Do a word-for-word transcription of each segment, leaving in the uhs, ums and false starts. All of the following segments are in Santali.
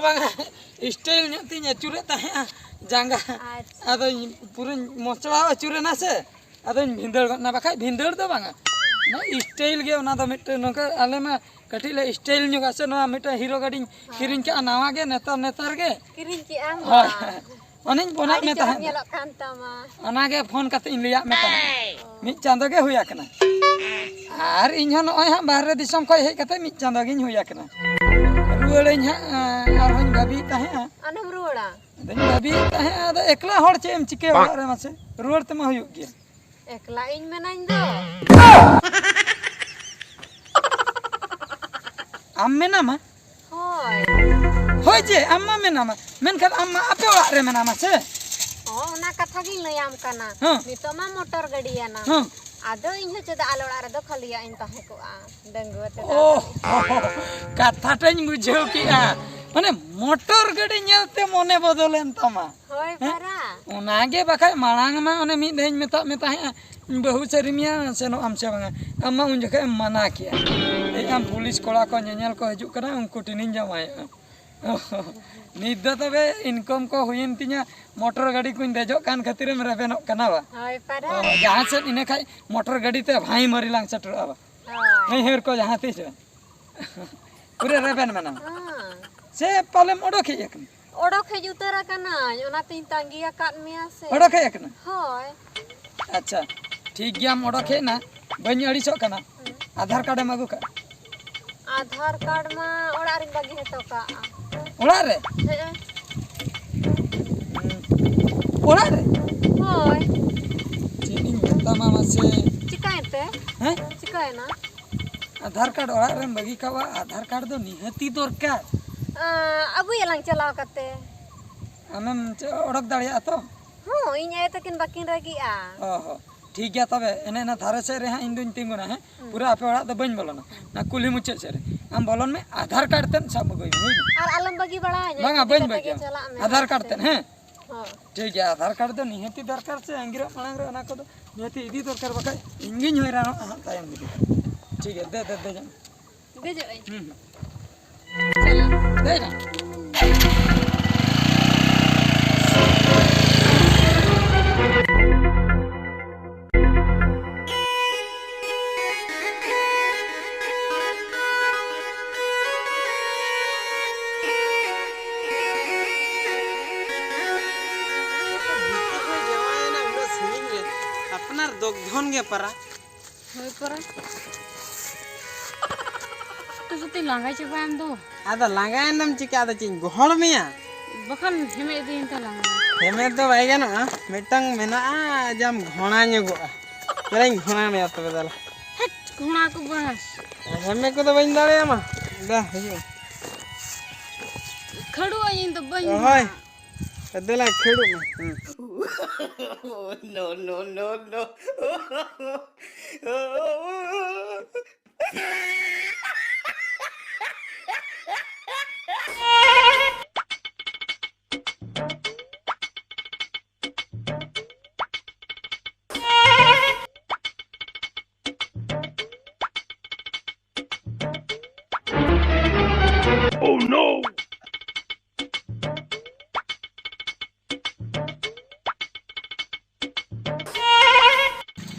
ᱵᱟᱝᱟ, ᱥᱴᱟᱭᱤᱞ ᱧᱚᱜ ᱛᱤᱧ ᱟᱹᱪᱩᱨᱮᱫ ᱛᱟᱦᱮᱸᱜᱼᱟ ᱡᱟᱸᱜᱟ᱾ ᱟᱪᱪᱷᱟ᱾ ᱟᱫᱚᱧ ᱯᱩᱨᱟᱹᱧ ᱢᱚᱪᱲᱟᱣ ᱟᱹᱪᱩᱨᱮᱱᱟ ᱥᱮ, ᱟᱫᱚᱧ ᱵᱷᱤᱸᱫᱟᱹᱲ ᱜᱚᱫ ᱮᱱᱟ, ᱵᱟᱠᱷᱟᱡ ᱵᱷᱤᱸᱫᱟᱹᱲ ᱫᱚ ᱵᱟᱝᱟ᱾ ᱚᱱᱟ ᱥᱴᱟᱭᱤᱞ ᱜᱮ ᱚᱱᱟ ᱫᱚ ᱢᱤᱫᱴᱮᱱ ᱱᱚᱝᱠᱟ ᱟᱞᱮ ᱢᱟ ᱠᱟᱹᱴᱤᱡ ᱞᱮ ᱥᱴᱟᱭᱤᱞ ᱧᱚᱜᱟ ᱥᱮ, ᱱᱚᱣᱟ ᱢᱤᱫᱴᱮᱱ ᱦᱤᱨᱳ ᱜᱟᱹᱰᱤᱧ ᱠᱤᱨᱤᱧ ᱠᱟᱜᱼᱟ ᱱᱟᱣᱟ ᱜᱮ ᱱᱮᱛᱟᱨ, ᱱᱮᱛᱟᱨ ᱜᱮ᱾ ᱠᱤᱨᱤᱧ ᱠᱮᱜᱼᱟᱢ ᱦᱳᱭ᱾ ᱵᱟᱝ? ᱚᱱᱮᱧ ᱵᱚᱱᱟᱜ ᱟᱹᱰᱤ ᱢᱮ ᱪᱚᱨᱚᱠ ᱛᱟᱦᱮᱸᱫ ᱫᱚ᱾ ᱧᱮᱞᱚᱜ ᱠᱟᱱ ᱛᱟᱢᱟ᱾ ᱚᱱᱟᱜᱮ ᱯᱷᱳᱱ ᱠᱟᱛᱮ ᱤᱧ ᱞᱟᱹᱭᱟᱫ ᱢᱮ ᱛᱟᱦᱮᱸᱫ᱾ ᱚ᱾ ᱢᱤᱫ ᱪᱟᱸᱫᱚ ᱜᱮ ᱦᱩᱭ ᱟᱠᱟᱱᱟ᱾ ᱟᱨ ᱤᱧ ᱦᱚᱸ ᱱᱚᱜᱼᱚᱭ ᱦᱟᱸᱜ ᱵᱟᱦᱨᱮ ᱫᱤᱥᱚᱢ ᱠᱷᱚᱱ ᱦᱮᱡ ᱠᱟᱛᱮ ᱢᱤᱫ ᱪᱟᱸᱫᱚ ᱜᱤᱧ ᱦᱩᱭ ᱟᱠᱟᱱᱟ᱾ ᱨᱩᱣᱟᱹᱲᱟᱹᱧ ᱦᱟᱸᱜ, ᱟᱨᱦᱚᱸᱧ ᱵᱷᱟᱹᱵᱤᱭᱮᱫ ᱛᱟᱦᱮᱸᱫᱼᱟ᱾ ᱟᱢᱮᱢ ᱨᱩᱣᱟᱹᱲᱟ? ᱟᱫᱚᱧ ᱵᱷᱟᱹᱵᱤᱭᱮᱫ ᱛᱟᱦᱮᱸᱫᱼᱟ, ᱟᱫᱚ ᱮᱠᱞᱟ ᱦᱚᱲ ᱪᱮᱫ ᱮᱢ ᱪᱤᱠᱟᱹᱭᱟ ᱚᱲᱟᱜ ᱨᱮ ᱢᱟᱥᱮ? ᱨᱩᱣᱟᱹᱲ ᱛᱮᱢᱟ ᱦᱩᱭᱩᱜ ᱜᱮᱭᱟ᱾ ᱮᱠᱞᱟ ᱤᱧ ᱢᱮᱱᱟᱹᱧ ᱫᱚ᱾ ᱟᱢ ᱢᱮᱱᱟᱢᱟ? ᱦᱳᱭ᱾ ᱦᱳᱭ ᱡᱮ, ᱟᱢ ᱢᱟ ᱢᱮᱱᱟᱢᱟ, ᱢᱮᱱᱠᱷᱟᱱ ᱟᱢ ᱢᱟ ᱟᱯᱮ ᱚᱲᱟᱜ ᱨᱮ ᱢᱮᱱᱟᱢᱟ ᱥᱮ? ᱦᱚᱸ, ᱚᱱᱟ ᱠᱟᱛᱷᱟ ᱜᱤᱧ ᱞᱟᱹᱭᱟᱢ ᱠᱟᱱᱟ᱾ ᱦᱚᱸ᱾ ᱱᱤᱛᱚᱜ ᱢᱟ ᱢᱚᱴᱚᱨ ᱜᱟᱹᱰᱤᱭᱟᱱᱟ᱾ ᱦᱚᱸ᱾ ᱟᱫᱚ ᱤᱧ ᱦᱚᱸ ᱪᱮᱫᱟᱜ ᱟᱞᱮ ᱚᱲᱟᱜ ᱨᱮᱫᱚ ᱠᱷᱟᱹᱞᱤᱭᱟᱜ ᱤᱧ ᱛᱟᱦᱮᱸ ᱠᱚᱜᱼᱟ? ᱰᱟᱺᱜᱩᱣᱟᱹ ᱛᱮᱫᱚ ᱚ, ᱟᱫᱚ ᱤᱧ ᱠᱟᱛᱷᱟ ᱴᱟᱧ ᱵᱩᱡᱷᱟᱹᱣ ᱠᱮᱜᱼᱟ᱾ ᱢᱟᱱᱮ ᱢᱚᱴᱚᱨ ᱜᱟᱹᱰᱤ ᱧᱮᱞᱛᱮ ᱢᱚᱱᱮ ᱵᱚᱫᱚᱞᱮᱱ ᱛᱟᱢᱟ᱾ ᱦᱳᱭ ᱦᱮᱸ? ᱯᱟᱨᱟ᱾ ᱚᱱᱟᱜᱮ ᱵᱟᱠᱷᱟᱡ ᱢᱟᱲᱟᱝ ᱢᱟ ᱚᱱᱮ ᱢᱤᱫ ᱫᱷᱟᱣ ᱤᱧ ᱢᱮᱛᱟᱜ ᱢᱮ ᱛᱟᱦᱮᱸᱜᱼᱟ, ᱵᱟᱹᱦᱩ ᱥᱟᱹᱨᱤ ᱢᱮᱭᱟ, ᱥᱮᱱᱚᱜ ᱟᱢ ᱥᱮ ᱵᱟᱝᱟ? ᱟᱢ ᱢᱟ ᱩᱱ ᱡᱚᱠᱷᱮᱡ ᱮᱢ ᱢᱟᱱᱟ ᱠᱮᱜᱼᱟ᱾ ᱮᱭ ᱟᱢ ᱯᱩᱞᱤᱥ ᱠᱚᱲᱟ ᱠᱚ ᱧᱮᱧᱮᱞ ᱠᱚ ᱦᱤᱡᱩᱜ ᱠᱟᱱᱟ, ᱩᱱᱠᱩ ᱴᱷᱮᱱᱤᱧ ᱡᱟᱶᱟᱭᱚᱜᱼᱟ᱾ ᱱᱤᱛ ᱫᱚ ᱛᱚᱵᱮ ᱤᱱᱠᱟᱢ ᱠᱚ ᱦᱩᱭᱮᱱ ᱛᱤᱧᱟ, ᱢᱚᱴᱚᱨ ᱜᱟᱹᱰᱤ ᱠᱚᱧ ᱫᱮᱡᱚᱜ ᱠᱟᱱ ᱠᱷᱟᱹᱛᱤᱨᱮᱢ ᱨᱮᱵᱮᱱᱚᱜ ᱠᱟᱱᱟ ᱵᱟ? ᱦᱳᱭ ᱯᱟᱨᱟ᱾ ᱚ, ᱡᱟᱦᱟᱸ ᱥᱮᱫ ᱤᱱᱟᱹ ᱠᱷᱟᱡ ᱢᱚᱴᱚᱨ ᱜᱟᱹᱰᱤ ᱛᱮ ᱵᱷᱟᱸᱭ ᱢᱟᱹᱨᱤ ᱞᱟᱝ ᱥᱮᱴᱮᱨᱚᱜᱼᱟ ᱵᱟ? ᱦᱳᱭ᱾ ᱦᱟᱹᱭᱦᱟᱹᱨ ᱠᱚ ᱡᱟᱦᱟᱸ ᱛᱤᱥ ᱨᱮ᱾ ᱯᱩᱨᱟᱹ ᱨᱮᱵᱮᱱ ᱢᱮᱱᱟᱢᱟ᱾ ᱦᱮᱸ᱾ ᱥᱮ ᱯᱟᱞᱮᱢ ᱚᱰᱚᱠ ᱦᱮᱡ ᱟᱠᱟᱱᱟ? ᱚᱰᱚᱠ ᱦᱮᱡ ᱩᱛᱟᱹᱨ ᱟᱠᱟᱱᱟᱹᱧ, ᱚᱱᱟᱛᱤᱧ ᱛᱟᱺᱜᱤ ᱟᱠᱟᱫ ᱢᱮᱭᱟ ᱥᱮ᱾ ᱚᱰᱚᱠ ᱦᱮᱡ ᱟᱠᱟᱱᱟ? ᱦᱳᱭ᱾ ᱟᱪᱪᱷᱟ, ᱴᱷᱤᱠ ᱜᱮᱭᱟᱢ ᱚᱰᱚᱠ ᱦᱮᱡ ᱮᱱᱟ, ᱵᱟᱹᱧ ᱟᱹᱲᱤᱥᱚᱜ ᱠᱟᱱᱟ᱾ ᱦᱩᱸ᱾ ᱟᱫᱷᱟᱨ ᱠᱟᱨᱰ ᱮᱢ ᱟᱹᱜᱩ ᱠᱟᱜᱼᱟ? ᱟᱫᱷᱟᱨ ᱠᱟᱨᱰ ᱢᱟ ᱚᱲᱟᱜ ᱨᱤᱧ ᱵᱟᱹᱜᱤ ᱦᱚᱴᱚ ᱠᱟᱜᱼᱟ᱾ ᱚᱲᱟᱜ ᱨᱮ? ᱦᱮᱸ᱾ ᱦᱩᱸ᱾ ᱚᱲᱟᱜ ᱨᱮ? ᱦᱳᱭ᱾ ᱪᱮᱫ ᱤᱧ ᱢᱮᱛᱟᱢᱟ ᱢᱟᱥᱮ? ᱪᱤᱠᱟᱹᱭᱮᱱᱛᱮ? ᱦᱮᱸ? ᱪᱤᱠᱟᱹᱭᱮᱱᱟ? ᱟᱫᱷᱟᱨ ᱠᱟᱨᱰ ᱚᱲᱟᱜ ᱨᱮᱢ ᱵᱟᱹᱜᱤ ᱠᱟᱜᱼᱟ, ᱟᱫᱷᱟᱨ ᱠᱟᱨᱰ ᱫᱚ ᱱᱤᱦᱟᱹᱛᱤ ᱫᱚᱨᱠᱟᱨ᱾ ᱟᱸ, ᱟᱹᱜᱩᱭᱟᱞᱟᱝ ᱪᱟᱞᱟᱣ ᱠᱟᱛᱮ᱾ ᱟᱢᱮᱢ ᱪᱮ-, ᱚᱰᱚᱠ ᱫᱟᱲᱮᱭᱟᱜᱼᱟ ᱛᱚ? ᱦᱚᱸ, ᱤᱧ ᱟᱭᱳ ᱛᱟᱹᱠᱤᱱ ᱵᱟᱹᱠᱤᱱ ᱨᱟᱹᱜᱤᱜᱼᱟ᱾ ᱚ ᱦᱚᱸ, ᱴᱷᱤᱠ ᱜᱮᱭᱟ ᱛᱚᱵᱮ, ᱮᱱᱮ ᱚᱱᱟ ᱫᱷᱟᱨᱮ ᱥᱮᱫ ᱨᱮ ᱦᱟᱸᱜ ᱤᱧ ᱫᱩᱧ ᱛᱤᱸᱜᱩᱱᱟ, ᱦᱮᱸ? ᱦᱩᱸ᱾ ᱯᱩᱨᱟᱹ ᱟᱯᱮ ᱚᱲᱟᱜ ᱫᱚ ᱵᱟᱹᱧ ᱵᱚᱞᱚᱱᱟ, ᱚᱱᱟ ᱠᱩᱞᱦᱤ ᱢᱩᱪᱟᱹᱫ ᱥᱮᱫ ᱨᱮ᱾ ᱟᱢ ᱵᱚᱞᱚᱱ ᱢᱮ, ᱟᱫᱷᱟᱨ ᱠᱟᱨᱰ ᱛᱮᱫ ᱥᱟᱵ ᱟᱹᱜᱩᱭ ᱢᱮ, ᱦᱩᱭ ᱮᱱᱟ? ᱟᱨ ᱟᱞᱚᱢ ᱵᱟᱹᱜᱤ ᱵᱟᱲᱟᱣᱟᱹᱧᱟ, ᱵᱟᱝᱟ, ᱤᱫᱤ ᱵᱟᱹᱧ ᱠᱟᱛᱮ ᱜᱮ ᱵᱟᱹᱜᱤᱭᱟ᱾ ᱪᱟᱞᱟᱜ ᱢᱮ ᱟᱫᱷᱟᱨ ᱟᱢ ᱠᱟᱨᱰ ᱛᱮ᱾ ᱛᱮᱫ, ᱦᱮᱸ? ᱦᱚᱸ᱾ ᱴᱷᱤᱠ ᱜᱮᱭᱟ, ᱟᱫᱷᱟᱨ ᱠᱟᱨᱰ ᱫᱚ ᱱᱤᱦᱟᱹᱛᱤ ᱫᱚᱨᱠᱟᱨ ᱥᱮ, ᱟᱸᱜᱤᱨᱚᱜ ᱢᱟᱲᱟᱝ ᱨᱮ ᱚᱱᱟ ᱠᱚᱫᱚ ᱱᱤᱦᱟᱹᱛᱤ ᱤᱫᱤ ᱫᱚᱨᱠᱟᱨ, ᱵᱟᱠᱷᱟᱡ ᱤᱧ ᱜᱤᱧ ᱦᱚᱭᱨᱟᱱᱚᱜᱼᱟ ᱦᱟᱸᱜ ᱛᱟᱭᱚᱢ ᱫᱤᱱ᱾ ᱴᱷᱤᱠ ᱜᱮᱭᱟ, ᱫᱮ, ᱫᱮ, ᱫᱮᱡᱚᱜ ᱢᱮ᱾ ᱫᱮᱡᱚᱜ ᱟᱹᱧ᱾ ᱦᱩᱸ, ᱦᱩᱸ᱾ ᱪᱚᱞᱚ᱾ ᱫᱮᱡ ᱱᱟ᱾ ᱠᱷᱚᱱ ᱜᱮ ᱯᱟᱨᱟ᱾ ᱦᱳᱭ ᱯᱟᱨᱟ᱾ ᱛᱚ ᱥᱚᱛᱤ ᱞᱟᱸᱜᱟ ᱪᱟᱵᱟᱭᱮᱱ ᱫᱚ᱾ ᱟᱫᱚ ᱞᱟᱸᱜᱟᱭᱮᱱᱟᱢ ᱪᱤᱠᱟ? ᱟᱫᱚ ᱪᱮᱫ ᱤᱧ ᱜᱚᱦᱚᱲ ᱢᱮᱭᱟ? ᱵᱟᱠᱷᱟᱱ ᱦᱮᱢᱮ ᱤᱫᱤᱭᱮᱱ ᱛᱮ ᱞᱟᱸᱜᱟ᱾ ᱦᱮᱢᱮ ᱫᱚ ᱵᱟᱭ ᱜᱟᱱᱚᱜᱼᱟ, ᱢᱤᱫᱴᱟᱝ ᱢᱮᱱᱟᱜᱼᱟ ᱡᱟᱢ ᱜᱷᱚᱬᱟ ᱧᱚᱜᱚᱜᱼᱟ᱾ ᱪᱟᱞᱟᱧ ᱜᱷᱚᱬᱟ ᱢᱮᱭᱟ ᱛᱚᱵᱮ ᱫᱟᱞᱟ᱾ ᱦᱮᱴ, ᱜᱷᱚᱬᱟ ᱠᱚ ᱵᱟᱥ᱾ ᱦᱮᱢᱮ ᱠᱚᱫᱚ ᱵᱟᱹᱧ ᱫᱟᱲᱮᱭᱟᱢᱟ᱾ ᱫᱟ, ᱦᱤᱡᱩᱜ ᱢᱮ᱾ ᱠᱷᱟᱹᱲᱩ ᱟᱹᱧ ᱫᱚ ᱵᱟᱹᱧ ᱦᱳᱭ᱾ ᱜᱷᱚᱬᱟ᱾ ᱫᱮᱞᱟ, ᱠᱷᱟᱹᱲᱩᱜ ᱢᱮ᱾ ᱦᱩᱸ᱾ No, no, no, no. Oh no!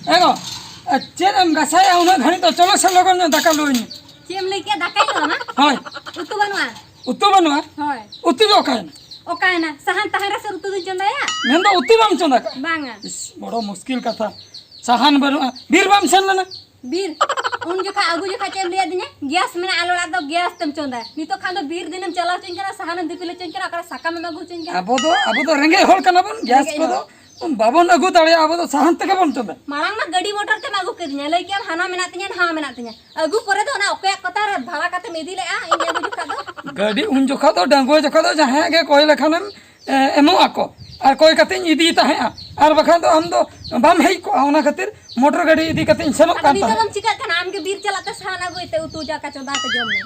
ᱮ ᱜᱚ, ᱪᱮᱫ ᱮᱢ ᱜᱟᱥᱟᱭᱟ ᱩᱱᱟᱹᱜ ᱜᱷᱟᱹᱲᱤᱡ ᱫᱚ? ᱪᱚᱞᱚ ᱥᱮ ᱞᱚᱜᱚᱱ ᱧᱚᱜ ᱫᱟᱠᱟ ᱞᱩᱭ ᱢᱮ᱾ ᱪᱮᱫ ᱮᱢ ᱞᱟᱹᱭ ᱠᱮᱫᱟ? ᱫᱟᱠᱟ ᱤᱧ ᱞᱚᱜᱚᱱᱟ? ᱦᱳᱭ᱾ ᱩᱛᱩ ᱵᱟᱹᱱᱩᱜᱼᱟ᱾ ᱩᱛᱩ ᱵᱟᱹᱱᱩᱜᱼᱟ? ᱦᱳᱭ᱾ ᱩᱛᱩ ᱫᱚ ᱚᱠᱟᱭᱮᱱᱟ? ᱚᱠᱟᱭᱮᱱᱟ? ᱥᱟᱦᱟᱱ ᱛᱟᱦᱮᱸ ᱨᱮᱥᱮ ᱩᱛᱩ ᱫᱚᱧ ᱪᱚᱸᱫᱟᱭᱟ? ᱢᱮᱱᱫᱚ ᱩᱛᱩ ᱵᱟᱢ ᱪᱚᱸᱫᱟ ᱠᱟᱜᱼᱟ? ᱵᱟᱝᱟ᱾ ᱤᱥ, ᱵᱚᱲᱚ ᱢᱩᱥᱠᱤᱞ ᱠᱟᱛᱷᱟ᱾ ᱥᱟᱦᱟᱱ ᱵᱟᱹᱱᱩᱜᱼᱟ, ᱵᱤᱨ ᱵᱟᱢ ᱥᱮᱱ ᱞᱮᱱᱟ? ᱵᱤᱨ? ᱩᱱ ᱡᱚᱠᱷᱟ ᱟᱹᱜᱩ ᱡᱚᱠᱷᱟ ᱪᱮᱫ ᱮᱢ ᱞᱟᱹᱭ ᱟᱹᱫᱤᱧᱟ? ᱜᱮᱥ ᱢᱮᱱᱟᱜᱼᱟ ᱟᱞᱮ ᱚᱲᱟᱜ ᱫᱚ, ᱜᱮᱥ ᱛᱮᱢ ᱪᱚᱸᱫᱟᱭᱟ᱾ ᱱᱤᱛᱚᱜ ᱠᱷᱟᱱ ᱫᱚ ᱵᱤᱨ ᱫᱤᱱᱮᱢ ᱪᱟᱞᱟᱣ ᱦᱚᱪᱚᱧ ᱠᱟᱱᱟ, ᱥᱟᱦᱟᱱᱮᱢ ᱫᱤᱯᱤᱞ ᱦᱚᱪᱚᱧ ᱠᱟᱱᱟ, ᱚᱠᱟᱨᱮ ᱥᱟᱠᱟᱢᱮᱢ ᱟᱹᱜᱩ ᱦᱚᱪᱚᱧ ᱠᱟᱱᱟ? ᱟᱵᱚ ᱫᱚ, ᱟᱵᱚ ᱫᱚ ᱨᱮᱸᱜᱮᱡ ᱦᱚᱲ ᱠᱟᱱᱟ ᱵᱚᱱ, ᱜᱮᱥ ᱨᱮᱸᱜᱮᱡ ᱠᱚᱫᱚ ᱦᱚᱲ᱾ ᱵᱟᱵᱚᱱ ᱟᱹᱜᱩ ᱫᱟᱲᱮᱭᱟᱜᱼᱟ, ᱟᱵᱚ ᱫᱚ ᱥᱟᱦᱟᱱ ᱛᱮᱜᱮ ᱵᱚᱱ ᱪᱚᱸᱫᱟᱭᱟ᱾ ᱢᱟᱲᱟᱝ ᱢᱟ ᱜᱟᱹᱰᱤ ᱢᱚᱴᱚᱨ ᱛᱮᱢ ᱟᱹᱜᱩ ᱠᱮᱫᱤᱧᱟ, ᱞᱟᱹᱭ ᱠᱮᱫᱟᱢ ᱦᱟᱱᱟ ᱢᱮᱱᱟᱜ ᱛᱤᱧᱟ, ᱱᱟᱣᱟ ᱢᱮᱱᱟᱜ ᱛᱤᱧᱟ᱾ ᱟᱹᱜᱩ ᱯᱚᱨᱮ ᱫᱚ ᱚᱱᱟ ᱚᱠᱚᱭᱟᱜ ᱠᱚᱛᱟᱨ ᱵᱷᱟᱲᱟ ᱠᱟᱛᱮᱢ ᱤᱫᱤ ᱞᱮᱜᱼᱟ, ᱤᱧ ᱟᱹᱜᱩ ᱡᱚᱠᱷᱟ ᱫᱚ? ᱜᱟᱹᱰᱤ ᱩᱱ ᱡᱚᱠᱷᱟ ᱫᱚ, ᱰᱟᱺᱜᱩᱣᱟᱹ ᱡᱚᱠᱷᱟ ᱫᱚ ᱡᱟᱦᱟᱸᱭᱟᱜ ᱜᱮ ᱠᱚᱭ ᱞᱮᱠᱷᱟᱱᱮᱢ, ᱮ, ᱮᱢᱚᱜ ᱟᱠᱚ᱾ ᱟᱨ ᱠᱚᱭ ᱠᱟᱛᱮᱧ ᱤᱫᱤᱭ ᱛᱟᱦᱮᱸᱜᱼᱟ᱾ ᱟᱨ ᱵᱟᱠᱷᱟᱱ ᱫᱚ ᱟᱢ ᱫᱚ ᱵᱟᱢ ᱦᱮᱡ ᱠᱚᱜᱼᱟ, ᱚᱱᱟ ᱠᱷᱟᱹᱛᱤᱨ ᱢᱚᱴᱚᱨ ᱜᱟᱹᱰᱤ ᱤᱫᱤ ᱠᱟᱛᱮᱧ ᱥᱮᱱᱚᱜ ᱟᱫᱚ ᱠᱟᱱ ᱱᱤᱛᱚᱜ ᱛᱟᱦᱮᱸᱫ᱾ ᱫᱚᱢ ᱪᱤᱠᱟᱹᱜ ᱠᱟᱱᱟ? ᱟᱢ ᱜᱮ ᱵᱤᱨ ᱪᱟᱞᱟᱜ ᱛᱮ ᱥᱟᱦᱟᱱ ᱟᱹᱜᱩᱭ ᱛᱮ ᱩᱛᱩ ᱫᱟᱠᱟ ᱪᱚᱸᱫᱟ ᱛᱮ ᱡᱚᱢ ᱢᱮ᱾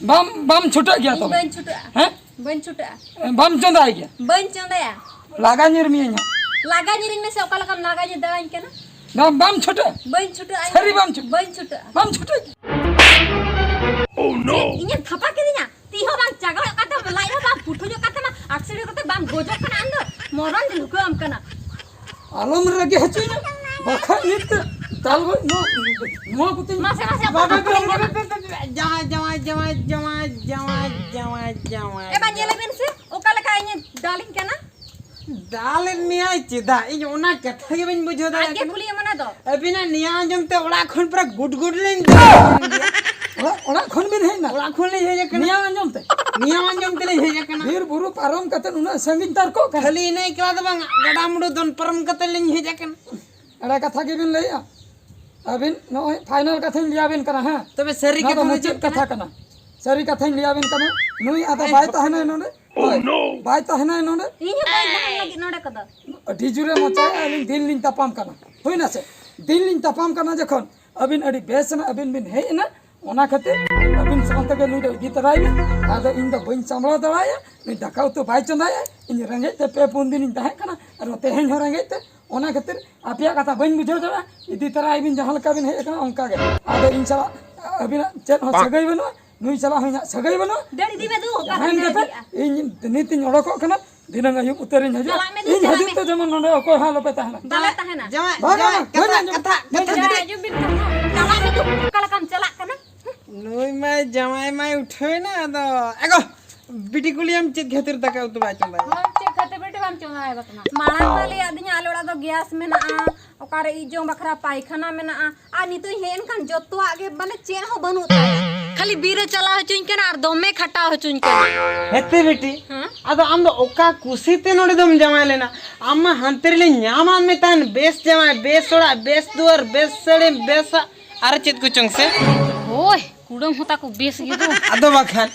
ᱵᱟᱢ, ᱵᱟᱢ ᱪᱷᱩᱴᱟᱹᱜ ᱜᱮᱭᱟ ᱤᱧ ᱛᱚᱵᱮ? ᱵᱟᱹᱧ ᱪᱷᱩᱴᱟᱹᱜᱼᱟ᱾ ᱦᱮᱸ? ᱵᱟᱹᱧ ᱪᱷᱩᱴᱟᱹᱜᱼᱟ᱾ ᱵᱟᱢ ᱪᱚᱸᱫᱟᱭ ᱜᱮᱭᱟ? ᱵᱟᱹᱧ ᱪᱚᱸᱫᱟᱭᱟ᱾ ᱞᱟᱜᱟ ᱧᱤᱨ ᱢᱤᱭᱟᱹᱧ ᱦᱟᱸᱜ᱾ ᱞᱟᱜᱟ ᱧᱤᱨᱤᱧ ᱢᱮᱥᱮ, ᱚᱠᱟ ᱞᱮᱠᱟᱢ ᱞᱟᱜᱟ ᱧᱤᱨ ᱫᱟᱲᱮᱧ ᱠᱟᱱᱟ? ᱵᱟᱢ, ᱵᱟᱢ ᱪᱷᱩᱴᱟᱹᱜᱼᱟ? ᱵᱟᱹᱧ ᱪᱷᱩᱴᱟᱹᱜᱼᱟ᱾ ᱥᱟᱹᱨᱤ ᱵᱟᱢ ᱪᱷᱩᱴᱟᱹᱜᱼᱟ? ᱵᱟᱹᱧ ᱪᱷᱩᱴᱟᱹᱜᱼᱟ᱾ ᱵᱟᱢ ᱪᱷᱩᱴᱟᱹᱜᱼᱟ? Oh no! ᱤᱧᱮᱢ ᱛᱷᱟᱯᱟ ᱠᱤᱫᱤᱧᱟ? ᱛᱤ ᱦᱚᱸ ᱵᱟᱝ ᱪᱟᱜᱟᱲᱚᱜ ᱠᱟᱱ ᱛᱟᱢᱟ, ᱞᱟᱡ ᱦᱚᱸ ᱵᱟᱝ ᱯᱩᱴᱷᱩ ᱧᱚᱜ ᱠᱟᱱ ᱛᱟᱢᱟ, ᱟᱠᱥᱤᱰᱮᱱᱴ ᱠᱟᱛᱮ ᱵᱟᱢ ᱜᱚᱡᱚᱜ ᱠᱟᱱᱟ ᱟᱢ ᱫᱚ? ᱢᱚᱨᱚᱱ ᱞᱩᱠᱟᱹᱣᱟᱢ ᱠᱟᱱᱟ᱾ ᱟᱞᱚᱢ ᱨᱟᱹᱜᱤ ᱦᱚᱪᱚᱧᱟ, ᱵᱟᱠᱷᱟᱱ ᱱᱤᱛ ᱫᱟᱞ ᱜᱚᱡ ᱱᱚᱣᱟ, ᱱᱚᱣᱟ ᱠᱚᱛᱮᱧ ᱢᱟᱥᱮ, ᱢᱟᱥᱮ, ᱵᱟᱵᱟ ᱵᱟᱵᱟ, ᱫᱚ ᱵᱟᱵᱟ ᱫᱚ ᱡᱟᱶᱟᱭ, ᱡᱟᱶᱟᱭ, ᱡᱟᱶᱟᱭ᱾ ᱮ ᱵᱟ, ᱧᱮᱞᱮ ᱵᱤᱱ ᱥᱮ, ᱚᱠᱟ ᱞᱮᱠᱟ ᱤᱧᱮ ᱫᱟᱞᱤᱧ ᱠᱟᱱᱟ᱾ ᱫᱟᱞᱮᱫ ᱢᱮᱭᱟᱭ ᱪᱮᱫᱟᱜ? ᱤᱧ ᱚᱱᱟ ᱠᱟᱛᱷᱟ ᱜᱮ ᱵᱟᱹᱧ ᱵᱩᱡᱷᱟᱹᱣ ᱫᱟᱲᱮᱭᱟᱜ ᱟᱡ ᱜᱮ ᱠᱟᱱᱟ᱾ ᱠᱩᱞᱤᱭᱮ ᱢᱟᱱᱮ ᱫᱚ᱾ ᱟᱹᱵᱤᱱᱟᱜ ᱱᱤᱭᱟᱹ ᱟᱸᱡᱚᱢ ᱛᱮ ᱚᱲᱟᱜ ᱠᱷᱚᱱ ᱯᱩᱨᱟᱹ ᱜᱩᱰ ᱜᱩᱰ ᱞᱤᱧ ᱫᱟᱹᱲ ᱮᱱ ᱜᱮᱭᱟ᱾ ᱚᱲᱟᱜ, ᱚᱲᱟᱜ ᱠᱷᱚᱱ ᱵᱤᱱ ᱦᱮᱡ ᱮᱱᱟ? ᱚᱲᱟᱜ ᱠᱷᱚᱱ ᱞᱤᱧ ᱦᱮᱡ ᱟᱠᱟᱱᱟ᱾ ᱱᱤᱭᱟᱹ ᱟᱸᱡᱚᱢ ᱛᱮ? ᱱᱤᱭᱟᱹ ᱟᱸᱡᱚᱢ ᱛᱮᱞᱤᱧ ᱦᱮᱡ ᱟᱠᱟᱱᱟ᱾ ᱵᱤᱨ ᱵᱩᱨᱩ ᱯᱟᱨᱚᱢ ᱠᱟᱛᱮ ᱩᱱᱟᱹᱜ ᱥᱟᱺᱜᱤᱧ ᱛᱟᱨᱠᱚᱜ ᱠᱟᱱᱟ᱾ ᱠᱷᱟᱹᱞᱤ ᱤᱱᱟᱹ ᱮᱠᱞᱟ ᱫᱚ ᱵᱟᱝ, ᱜᱟᱰᱟ ᱢᱩᱰᱩ ᱫᱚᱱ ᱯᱟᱨᱚᱢ ᱠᱟᱛᱮ ᱞᱤᱧ ᱦᱮᱡ ᱟᱠᱟᱱᱟ᱾ ᱮᱲᱮ ᱠᱟᱛᱷᱟ ᱜᱮᱵᱤᱱ ᱞᱟᱹᱭᱮᱜᱼᱟ᱾ ᱟᱹᱵᱤᱱ ᱱᱚᱜᱼᱚᱭ ᱯᱷᱟᱭᱱᱟᱞ ᱠᱟᱛᱷᱟᱧ ᱞᱟᱹᱭᱟᱵᱤᱱ ᱠᱟᱱᱟ, ᱦᱮᱸ? ᱛᱚᱵᱮ ᱥᱟᱹᱨᱤ ᱱᱚᱣᱟ ᱫᱚ ᱠᱟᱛᱷᱟ ᱫᱚ ᱢᱩᱪᱟᱹᱫ ᱪᱮᱫ ᱠᱟᱱᱟ? ᱠᱟᱛᱷᱟ ᱠᱟᱱᱟ᱾ ᱥᱟᱹᱨᱤ ᱠᱟᱛᱷᱟᱧ ᱞᱟᱹᱭᱟᱵᱤᱱ ᱠᱟᱱᱟ᱾ ᱱᱩᱭ ᱟᱫᱚ ᱵᱟᱭ ᱛᱟᱦᱮᱱᱟᱭ ᱱᱚᱰᱮ᱾ ᱦᱳᱭ, ᱵᱟᱭ ᱛᱟᱦᱮᱱᱟᱭ ᱱᱚᱰᱮ᱾ ᱤᱧ ᱦᱚᱸ ᱵᱟᱹᱧ ᱛᱟᱦᱮᱱ ᱞᱟᱹᱜᱤᱫ ᱱᱚᱰᱮ ᱠᱚᱫᱚ᱾ ᱟᱹᱰᱤ ᱡᱳᱨᱮ ᱢᱚᱪᱟᱭᱟ, ᱟᱹᱞᱤᱧ ᱫᱤᱱ ᱞᱤᱧ ᱛᱟᱯᱟᱢ ᱠᱟᱱᱟ᱾ ᱦᱩᱭᱱᱟ ᱥᱮ? ᱫᱤᱱ ᱞᱤᱧ ᱛᱟᱯᱟᱢ ᱠᱟᱱᱟ ᱡᱚᱠᱷᱚᱱ, ᱟᱹᱵᱤᱱ ᱟᱹᱰᱤ ᱵᱮᱥ ᱮᱱᱟ, ᱟᱹᱵᱤᱱ ᱵᱤᱱ ᱦᱮᱡ ᱮᱱᱟ, ᱚᱱᱟ ᱠᱷᱟᱹᱛᱤᱨ ᱟᱹᱵᱤᱱ ᱥᱟᱶ ᱛᱮᱜᱮ ᱱᱩᱭ ᱫᱚ ᱤᱫᱤ ᱛᱚᱨᱟᱭ ᱵᱤᱱ᱾ ᱟᱫᱚ ᱤᱧ ᱫᱚ ᱵᱟᱹᱧ ᱥᱟᱢᱵᱲᱟᱣ ᱫᱟᱲᱮᱭᱟᱜᱼᱟ, ᱱᱩᱭ ᱫᱟᱠᱟ ᱩᱛᱩ ᱵᱟᱭ ᱪᱚᱸᱫᱟᱭᱟ᱾ ᱤᱧ ᱨᱮᱸᱜᱮᱡ ᱛᱮ ᱯᱮ ᱯᱩᱱ ᱫᱤᱱᱤᱧ ᱛᱟᱦᱮᱸ ᱠᱟᱱᱟ, ᱟᱨ ᱛᱮᱦᱮᱧ ᱦᱚᱸ ᱨᱮᱸᱜᱮᱡ ᱛᱮ᱾ ᱚᱱᱟ ᱠᱷᱟᱹᱛᱤᱨ ᱟᱯᱮᱭᱟᱜ ᱠᱟᱛᱷᱟ ᱵᱟᱹᱧ ᱵᱩᱡᱷᱟᱹᱣ ᱫᱟᱲᱮᱭᱟᱜᱼᱟ᱾ ᱤᱫᱤ ᱛᱚᱨᱟᱭ ᱵᱤᱱ, ᱡᱟᱦᱟᱸ ᱞᱮᱠᱟ ᱵᱤᱱ ᱦᱮᱡ ᱟᱠᱟᱱᱟ ᱚᱱᱠᱟ ᱜᱮ᱾ ᱟᱫᱚ ᱤᱧ ᱥᱟᱞᱟᱜ ᱟᱹᱵᱤᱱᱟᱜ ᱪᱮᱫ ᱦᱚᱸ ᱥᱟᱹᱜᱟᱹᱭ ᱵᱟᱹᱱᱩᱜᱼᱟ, ᱱᱩᱭ ᱥᱟᱞᱟᱜ ᱦᱚᱸ ᱤᱧᱟᱹᱜ ᱥᱟᱹᱜᱟᱹᱭ ᱵᱟᱹᱱᱩᱜᱼᱟ᱾ ᱫᱟᱹᱲ ᱤᱫᱤ ᱢᱮ ᱫᱩ, ᱚᱠᱟ ᱡᱟᱦᱟᱸᱭᱮᱱ ᱛᱮᱢ ᱜᱮᱯᱮ, ᱫᱟᱹᱲ ᱤᱫᱤᱜᱼᱟ? ᱤᱧ ᱱᱤᱛ ᱤᱧ ᱚᱰᱚᱠᱚᱜ ᱠᱟᱱᱟ, ᱫᱷᱤᱱᱟᱹᱝ ᱟᱹᱭᱩᱵ ᱩᱛᱟᱹᱨᱤᱧ ᱦᱤᱡᱩᱜᱼᱟ᱾ ᱫᱩ, ᱤᱧ ᱪᱟᱞᱟᱜ ᱦᱤᱡᱩᱜ ᱢᱮ᱾ ᱛᱮ ᱡᱮᱢᱚᱱ ᱱᱚᱰᱮ ᱚᱠᱚᱭ ᱦᱚᱸ ᱟᱞᱚᱯᱮ ᱛᱟᱦᱮᱱᱟ᱾ ᱵᱟᱞᱮ ᱛᱟᱦᱮᱱᱟ᱾ ᱡᱟᱶᱟᱭ, ᱵᱟᱝ, ᱡᱟᱶᱟᱭ, ᱵᱟᱝ, ᱵᱟᱹᱧ ᱠᱟᱛᱷᱟ, ᱟᱸᱡᱚᱢ᱾ ᱠᱟᱛᱷᱟ, ᱵᱟᱹᱧ ᱠᱟᱛᱷᱟ ᱟᱸᱡᱚᱢ᱾ ᱡᱩᱫᱤ ᱟᱸᱡᱚᱢ ᱵᱤᱱ ᱠᱟᱛᱷᱟ, ᱠᱟᱛᱷᱟ ᱪᱟᱞᱟᱜ ᱢᱮ ᱫᱩ, ᱚᱠᱟ ᱞᱮᱠᱟᱢ ᱪᱟᱞᱟᱜ ᱠᱟᱱᱟ? ᱱᱩᱭ ᱢᱟᱭ ᱡᱟᱶᱟᱭ ᱢᱟᱭ ᱩᱴᱷᱟᱹᱣᱮᱱᱟ, ᱟᱫᱚ ᱮᱜᱳ, ᱵᱤᱴᱤ ᱠᱩᱞᱤᱭᱟᱢ ᱪᱮᱫ ᱠᱷᱟᱹᱛᱤᱨ ᱫᱟᱠᱟ ᱩᱛᱩ ᱵᱟᱭ ᱪᱚᱸᱫᱟᱭᱟ? ᱦᱳᱭ, ᱪᱮᱫ ᱠᱷᱟᱹᱛᱤᱨ ᱵᱤᱴᱤ ᱵᱟᱢ ᱪᱚᱸᱫᱟᱭᱟ ᱵᱟᱠᱷᱟᱱ? ᱢᱟᱲᱟᱝ ᱢᱟ ᱞᱟᱹᱭᱟᱫ ᱫᱤᱧᱟ ᱟᱞᱮ ᱚᱲᱟᱜ ᱫᱚ ᱜᱮᱥ ᱢᱮᱱᱟᱜᱼᱟ, ᱚᱠᱟᱨᱮ ᱤᱡ ᱡᱚᱢ ᱵᱟᱠᱷᱨᱟ ᱯᱟᱭᱠᱷᱟᱱᱟ ᱢᱮᱱᱟᱜᱼᱟ, ᱟᱨ ᱱᱤᱛᱚᱜ ᱤᱧ ᱦᱮᱡ ᱮᱱ ᱠᱷᱟᱱ ᱡᱚᱛᱚᱣᱟᱜ ᱜᱮ ᱢᱟᱱᱮ ᱪᱮᱫ ᱦᱚᱸ ᱵᱟᱹᱱᱩᱜ ᱛᱟᱭᱟ᱾ ᱠᱷᱟᱹᱞᱤ ᱵᱤᱨ ᱮ ᱪᱟᱞᱟᱣ ᱦᱚᱪᱚᱧ ᱠᱟᱱᱟ ᱟᱨ ᱫᱚᱢᱮ ᱠᱷᱟᱴᱟᱣ ᱦᱚᱪᱚᱧ ᱠᱟᱱᱟ᱾ ᱦᱮᱛᱮ ᱵᱤᱴᱤ, ᱦᱮᱸ? ᱟᱫᱚ ᱟᱢ ᱫᱚ ᱚᱠᱟ ᱠᱩᱥᱤ ᱛᱮ ᱱᱚᱰᱮ ᱫᱚᱢ ᱡᱟᱶᱟᱭ ᱞᱮᱱᱟ? ᱟᱢ ᱢᱟ ᱦᱟᱱᱛᱮ ᱨᱮᱞᱮ ᱧᱟᱢᱟᱫ ᱢᱮ ᱛᱟᱦᱮᱱ, ᱵᱮᱥ ᱡᱟᱶᱟᱭ, ᱵᱮᱥ ᱚᱲᱟᱜ, ᱵᱮᱥ ᱫᱩᱣᱟᱹᱨ, ᱵᱮᱥ ᱥᱟᱹᱲᱤᱢ, ᱵᱮᱥᱟᱜ ᱟᱨ ᱪᱮᱫ ᱠᱚᱪᱚᱝ ᱥᱮ? ᱦᱳᱭ, ᱠᱩᱲᱟᱹᱢ ᱦᱚᱸ ᱛᱟᱠᱚ ᱵᱮᱥ ᱜᱮ ᱫᱚ᱾ ᱟᱫᱚ ᱵᱟᱠᱷᱟᱱ,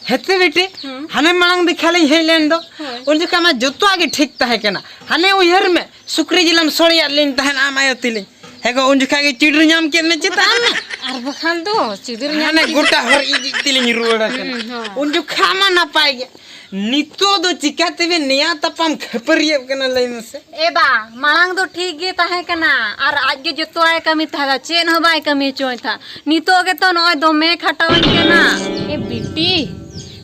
ᱦᱮᱛᱮ ᱵᱤᱴᱤ, ᱦᱩᱸ᱾ ᱦᱟᱱᱮ ᱢᱟᱲᱟᱝ ᱫᱮᱠᱷᱟ ᱞᱤᱧ ᱦᱮᱡ ᱞᱮᱱ ᱫᱚ, ᱦᱳᱭ᱾ ᱩᱱ ᱡᱚᱠᱷᱟᱜ ᱢᱟ ᱡᱚᱛᱚᱣᱟᱜ ᱜᱮ ᱴᱷᱤᱠ ᱛᱟᱦᱮᱸ ᱠᱟᱱᱟ᱾ ᱦᱟᱱᱮ ᱩᱭᱦᱟᱹᱨ ᱢᱮ, ᱥᱩᱠᱨᱤ ᱡᱤᱞᱮᱢ ᱥᱚᱲᱮᱭᱟᱫ ᱞᱤᱧ ᱛᱟᱦᱮᱸᱱ ᱟᱢ ᱟᱭᱳ ᱛᱤᱞᱤᱧ᱾ ᱦᱮᱸ ᱜᱚ, ᱩᱱ ᱡᱚᱠᱷᱟᱜ ᱜᱮ ᱪᱤᱰᱤᱨ ᱧᱟᱢ ᱠᱮᱫ ᱢᱮ ᱪᱮᱛᱟᱱ ᱢᱮ᱾ ᱟᱨ ᱵᱟᱠᱷᱟᱱ ᱫᱚ ᱪᱤᱰᱤᱨ ᱧᱟᱢ ᱦᱟᱱᱮ ᱠᱮᱫ ᱜᱚᱴᱟ ᱦᱚᱨ ᱤᱡ ᱤᱡ ᱛᱮᱞᱤᱧ ᱨᱩᱣᱟᱹᱲ ᱟᱠᱟᱱᱟ᱾ ᱦᱩᱸ, ᱦᱳᱭ᱾ ᱩᱱ ᱡᱚᱠᱷᱟᱜ ᱢᱟ ᱱᱟᱯᱟᱭ ᱜᱮ᱾ ᱱᱤᱛᱚᱜ ᱫᱚ ᱪᱤᱠᱟᱹ ᱛᱮᱵᱮᱱ ᱱᱮᱭᱟᱣ ᱛᱟᱯᱟᱢ ᱠᱷᱟᱹᱯᱟᱹᱨᱤᱭᱟᱹᱜ ᱠᱟᱱᱟ, ᱞᱟᱹᱭ ᱢᱮᱥᱮ? ᱮ ᱵᱟ, ᱢᱟᱲᱟᱝ ᱫᱚ ᱴᱷᱤᱠ ᱜᱮ ᱛᱟᱦᱮᱸ ᱠᱟᱱᱟ, ᱟᱨ ᱟᱡ ᱜᱮ ᱡᱚᱛᱚᱣᱟᱜ ᱮ ᱠᱟᱹᱢᱤ ᱛᱟᱦᱮᱸᱫ, ᱪᱮᱫ ᱦᱚᱸ ᱵᱟᱭ ᱠᱟᱹᱢᱤ ᱦᱚᱪᱚᱣᱟᱹᱧ ᱛᱟᱦᱮᱸᱫ᱾ ᱱᱤᱛᱚᱜ ᱜᱮᱛᱚ ᱱᱚᱜᱼᱚᱭ ᱫᱚᱢᱮ ᱠᱷᱟᱴᱟᱣᱟᱹᱧ ᱠᱟᱱᱟ᱾ ᱮ ᱵᱤᱴᱤ,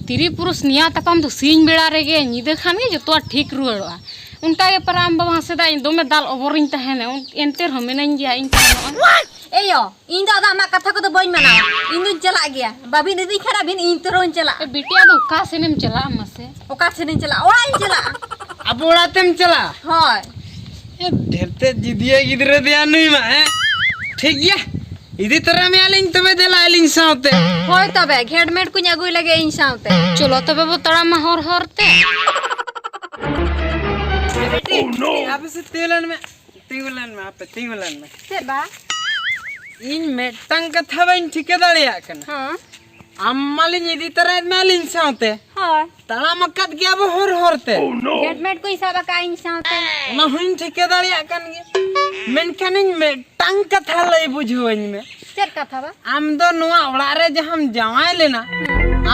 ᱛᱤᱨᱤ ᱯᱩᱨᱩᱥ ᱱᱮᱭᱟᱣ ᱛᱟᱯᱟᱢ ᱫᱚ ᱥᱤᱧ ᱵᱮᱲᱟ ᱨᱮᱜᱮ, ᱧᱤᱫᱟᱹ ᱠᱷᱟᱱ ᱜᱮ ᱡᱚᱛᱚᱣᱟᱜ ᱴᱷᱤᱠ ᱨᱩᱣᱟᱹᱲᱚᱜᱼᱟ᱾ ᱚᱱᱠᱟ ᱜᱮ ᱯᱟᱨᱟ ᱟᱢ ᱵᱟᱵᱟ ᱦᱚᱸ ᱥᱮᱫᱟᱭ ᱫᱚᱢᱮ ᱫᱟᱞ ᱚᱵᱚᱨᱤᱧ ᱛᱟᱦᱮᱱᱟ, ᱩᱱ-, ᱮᱱᱛᱮ ᱨᱮᱦᱚᱸ ᱢᱮᱱᱟᱹᱧ ᱜᱮᱭᱟ ᱤᱧ ᱛᱟᱦᱮᱸ ᱱᱚᱜᱼᱚᱭ᱾ ᱮᱭᱳ, ᱤᱧ ᱫᱚ ᱟᱫᱚ ᱟᱢᱟᱜ ᱠᱟᱛᱷᱟ ᱠᱚᱫᱚ ᱵᱟᱹᱧ ᱢᱟᱱᱟᱣᱟ᱾ ᱤᱧ ᱫᱩᱧ ᱪᱟᱞᱟᱜ ᱜᱮᱭᱟ᱾ ᱵᱟᱵᱤᱱ ᱤᱫᱤᱧ ᱠᱷᱟᱱ ᱟᱹᱵᱤᱱ, ᱤᱧ ᱛᱚᱨᱚᱧ ᱪᱟᱞᱟᱜᱼᱟ᱾ ᱮ ᱵᱤᱴᱤ, ᱟᱫᱚ ᱚᱠᱟ ᱥᱮᱱᱮᱢ ᱪᱟᱞᱟᱜᱼᱟ ᱢᱟᱥᱮ? ᱚᱠᱟ ᱥᱮᱱᱤᱧ ᱪᱟᱞᱟᱜᱼᱟ? ᱚᱲᱟᱜ ᱤᱧ ᱪᱟᱞᱟᱜᱼᱟ᱾ ᱟᱵᱚ ᱚᱲᱟᱜ ᱛᱮᱢ ᱪᱟᱞᱟᱜᱼᱟ? ᱦᱳᱭ᱾ ᱮ, ᱰᱷᱮᱨ ᱛᱮ ᱡᱤᱫᱤᱭᱟᱹ ᱜᱤᱫᱽᱨᱟᱹ ᱫᱮᱭᱟ ᱱᱩᱭ ᱢᱟ, ᱦᱮᱸ? ᱴᱷᱤᱠ ᱜᱮᱭᱟ, ᱤᱫᱤ ᱛᱚᱨᱟ ᱢᱮᱭᱟᱞᱤᱧ ᱛᱚᱵᱮ, ᱫᱮᱞᱟ ᱟᱹᱞᱤᱧ ᱥᱟᱶᱛᱮ᱾ ᱦᱳᱭ ᱛᱚᱵᱮ, ᱜᱷᱮᱴᱢᱮᱴ ᱠᱚᱧ ᱟᱹᱜᱩᱭ ᱞᱟᱹᱜᱤᱫ ᱤᱧ ᱥᱟᱶᱛᱮ᱾ ᱪᱚᱞᱚ ᱛᱚᱵᱮ ᱵᱚ ᱛᱟᱲᱟᱢᱟ ᱦᱚᱨ ᱦᱚᱨ ᱛᱮ᱾ ᱵᱤᱴᱤ, ᱟᱯᱮ ᱥᱮ ᱛᱤᱸᱜᱩ ᱞᱮᱱ ᱢᱮ, ᱛᱤᱸᱜᱩ ᱞᱮᱱ ᱢᱮ, ᱟᱯᱮ ᱛᱤᱸᱜᱩ ᱞᱮᱱ ᱢᱮ᱾ ᱪᱮᱫ ᱵᱟ? ᱤᱧ ᱢᱤᱫᱴᱟᱝ ᱠᱟᱛᱷᱟ ᱵᱟᱹᱧ ᱴᱷᱤᱠᱟᱹ ᱫᱟᱲᱮᱭᱟᱜ ᱠᱟᱱᱟ᱾ ᱦᱮᱸ᱾ ᱟᱢ ᱢᱟᱞᱤᱧ ᱤᱫᱤ ᱛᱚᱨᱟᱭᱮᱫ ᱢᱮ ᱟᱹᱞᱤᱧ ᱥᱟᱶᱛᱮ᱾ ᱦᱳᱭ᱾ ᱛᱟᱲᱟᱢ ᱟᱠᱟᱫ ᱜᱮᱭᱟ ᱵᱚ ᱦᱚᱨ ᱦᱚᱨ ᱛᱮ᱾ ᱜᱷᱮᱴᱢᱮᱴ ᱠᱚᱧ ᱥᱟᱵ ᱟᱠᱟᱫᱼᱟ ᱤᱧ ᱥᱟᱶᱛᱮ᱾ ᱚᱱᱟ ᱦᱚᱸᱧ ᱴᱷᱤᱠᱟᱹ ᱫᱟᱲᱮᱭᱟᱜ ᱠᱟᱱ ᱜᱮᱭᱟ᱾ ᱢᱮᱱᱠᱷᱟᱱ ᱤᱧ ᱢᱤᱫᱴᱟᱝ ᱠᱟᱛᱷᱟ ᱞᱟᱹᱭ ᱵᱩᱡᱷᱟᱹᱣᱟᱹᱧ ᱢᱮ᱾ ᱪᱮᱫ ᱠᱟᱛᱷᱟ ᱵᱟ? ᱟᱢ ᱫᱚ ᱱᱚᱣᱟ ᱚᱲᱟᱜ ᱨᱮ ᱡᱟᱦᱟᱸᱢ ᱡᱟᱶᱟᱭ ᱞᱮᱱᱟ,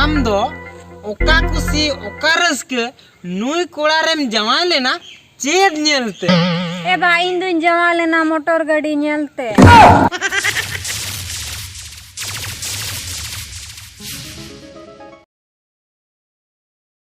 ᱟᱢ ᱫᱚ ᱚᱠᱟ ᱠᱩᱥᱤ, ᱚᱠᱟ ᱨᱟᱹᱥᱠᱟᱹ, ᱱᱩᱭ ᱠᱚᱲᱟ ᱨᱮᱢ ᱡᱟᱶᱟᱭ ᱞᱮᱱᱟ ᱪᱮᱫ ᱧᱮᱞᱛᱮ? ᱮ ᱵᱟ, ᱤᱧ ᱫᱩᱧ ᱡᱟᱶᱟᱭ ᱞᱮᱱᱟ ᱢᱚᱴᱚᱨ ᱜᱟᱹᱰᱤ ᱧᱮᱞᱛᱮ᱾